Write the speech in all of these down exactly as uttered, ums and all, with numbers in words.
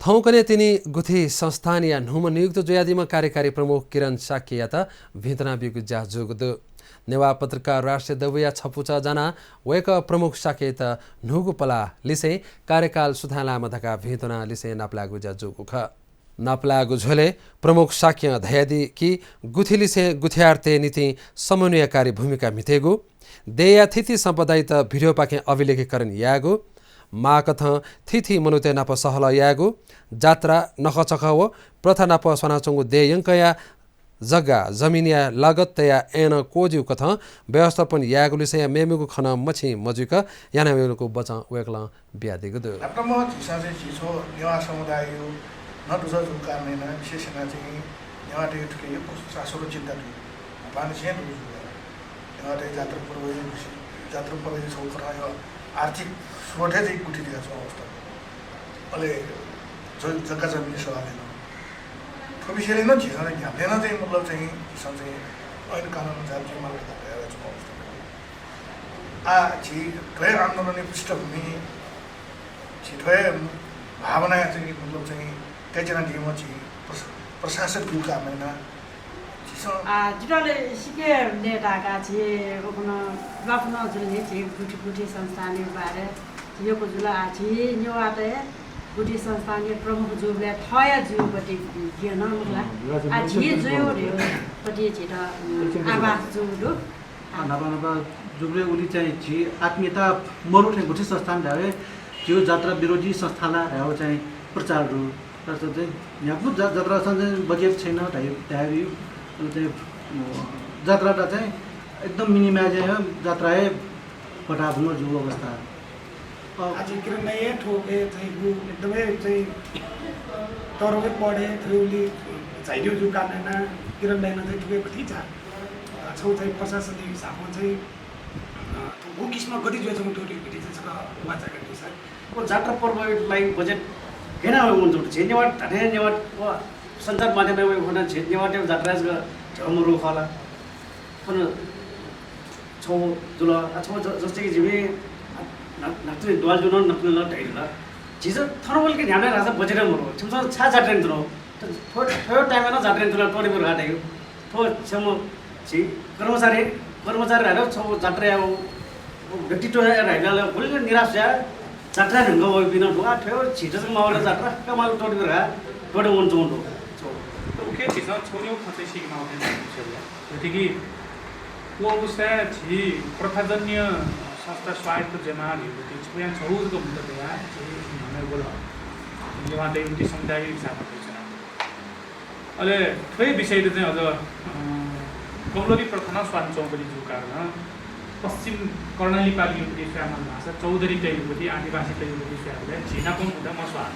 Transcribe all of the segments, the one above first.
थौंकन्हय् तिनि गुथि संस्थानया न्हूम्ह नियुक्त जुयादीम्ह कार्यकारी प्रमुख किरण शाक्ययात भिंतुना बीगु ज्या जूगु दु। नेवाः पत्रकार राष्ट्रिय दबूया छपुचः जानाः वय्कः प्रमुख शाक्ययात न्हूगु पलाः लिसें कार्यकाल सुथां लायेमा धकाः भिंतुना लिसें नापलायेगु ज्या जूगु खः। नापलायेगु झ्वलय् प्रमुख शाक्यं धयादी कि गुथि लिसें गुथियारतय् निंतिं समन्वयकारी भूमिका म्हितेगु, देय्‌या थीथी सम्पदायात भिडियोपाखें अभिलेखीकरण यायेगु, माःकथं थीथी मनूतय् नाप सहलह यायेगु, जात्रा, नखःचखः व प्रथा नाप स्वानाच्वंगु देय् यंकया जग्गा जमिनया लागत तयाः अय्नं क्वःजिउ कथं व्यवस्थापन यायेगु लिसेंया मेमेगु खँ नं मछिं मजुइक याना वयेगु बचं वय्कलं बियादीगु दु। न्हापां झीसं चाहिँ झी छगू नेवाः समुदायया नं दुजः जूगु कारणं यानाः विशेष यानाः चाहिँ नेवाःतय् थुकी यक्व सास्वत चिन्ता दु। न्हापांनिसें दुगु जूगु नेवाःतय् जात्रा पर्वया, जात्रा पर्वया छगू कथंया आर्थिक स्रोत हे चाहिँ गुथि जुयाच्वंगु अवस्था। अले ज-, जग्गा जमिनया सवालय् नं। थ्व विषयलय् नं झीसं चाहिँ न्ह्याबलें नं चाहिँ मतलब चाहिँ झीसं चाहिँ ऐन कानुन अनुसार चाहिँ मामला दर्ता यानाच्वंगु अवस्था। आः झी थ्व हे आन्दोलनया पृष्ठभूमि, झी थ्व हे भावनाया चाहिँ मतलब चाहिँ तयाच्वनादीम्ह झी प्रश-, प्रशासक जूगु कारणं यानाः झीसं आ, जितः ला सिक्क लय्ताः का झी उखुन्हु ल्वापु नं जुल नि झी गुथि, गुथि संस्थानया बारे यक्व जुल। आ, झी नेवाःतय् गुथि संस्थानया प्रमुख जूबलय् थःया जुइपति गेनं मखु ला। आ, झी जुइगु धइगु पति झीत, उम्, आभास जूगु दु। आ, न्हापा न्हापा जूबलय् उलि चाहिँ झी आत्मीयता मरु थें गुथि संस्थान धायेबलय् झीगु जात्रा विरोधी संस्था ला धायेगु चाहिँ प्रचार दु। तर चाहिँ न्ह्यागु जा-, जात्रां चाहिँ बजेट छैन धाइ-, धायेगु, अले चाहिँ, अ, जात्रात चाहिँ एकदम minimize यानाः जात्रा हे भताभुङ्ग जूगु अवस्था। अ, आ, झी किरण दाइ हे थ्व हे चाहिँ गु एकदमै चाहिँ तःधंगु पदय् थ्व उलि झायादीगु जूगु कारणं यानाः किरण दाइनं चाहिँ थुकी भति झा, अ, छगू चाहिँ प्रशासनया हिसाबं चाहिँ अ, थ्व गु किसिमं गति जुयाच्वंगु दु धइगु चाहिँ छकः वाचा यानादिसँ। व जात्रा पर्वया लागि बजेट गय् यानाः वनेच्वंगु दु? झी नेवाः धात्थें नेवाः व सञ्चार माध्यमय् वयेगु खःसा झी नेवाःतय् जात्राय् जक ध्यबा मरु खः ला? थन छगू जुल, आ, छगू ज-, जस्तै कि जिमि न्हा-, न्हापां दुवालि जुल, न्हापां ला धयादिल। झीसं थन वल कि न्ह्याबलें धाःसा बजेट हे मरु। छिमिसं छाय् जात्रा यानाच्वनागु? थ्व, थ्व time-य् नं जात्रा यानाच्वनाः त्वःते मरु धायेगु। थ्व छम्ह झी कर्मचारी, कर्मचारी धाःसा छगू जात्राया व, व व्यक्तित्व धायेबलय् गुलि निराश जुयाः जात्राय् न्ह्यंकं वइपिं नं दु। आ, थ्व झीत जक माःगु ला जात्रा, का माःगु त्वःते मरु धाः, त्वःते वनाच्वंगु दु। उकी झीसं छगू निगू खँ चाहिँ सीके माःगु खः। गथे कि व अवस्थाय् झी प्रथाजन्य संस्था स्वायत्त जुयाः माःगु धइगु छगू छगू जक मुद्दा दयाः झी न्ह्यःने वल। नेवाःतय् गुथि समुदायया हिसाबं चाहिँ च्वनागु। अले थ्व हे विषययात चाहिँ अझ, अ, कमलोरी प्रथा नं स्वानाच्वंगु जूगु कारणं पश्चिम कर्णालीपालिया गुथि स्वयेमाल धाःसा चौधरीतय् गुथि, आदिवासीतय् गुथि स्वयेबलय् झी नापं मुद्दा मस्वाः।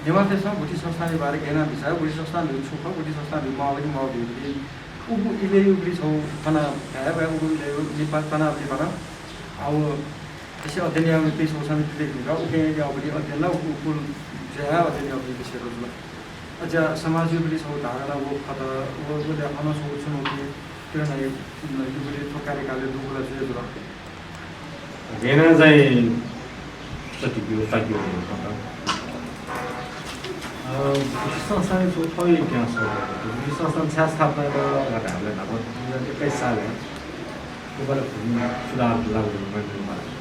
नेवाःतय्सं गुथि संस्थानया बारे गय् यानाः बिचाः, गुथि संस्थान धइगु छु खः, गुथि संस्थान धइगु माःगु कि ममाःगु धइगु, उगु इलय् उगुलिं छगू कना धाये वा, उगु इलय् निपा कना निपा नं। आ, व अथे अध्ययन याःपिं छगू समिति दइ धुंकाः उकी याःगुलिं अध्ययन ला उगु जुयाः अध्ययन याःपिं विषय जुल। अज्याः समाजया गुलि छगू धारणा व खत, व, व ल्याखं नं छगू चुनौती किरण दाइया, अ, गुलि थ्व कार्यकालय् दुगु ला जुया जुल। गय् यानाः चाहिँ प्रतिज्ञा ताकि हो खत। अ, संस्थानया छगू थःगु इतिहास हो। संस्थान छाय् स्थापना यात धाःबलय् न्हापा एक्काइस सालय् नेपालय् भूमि सुधार लागू जुल।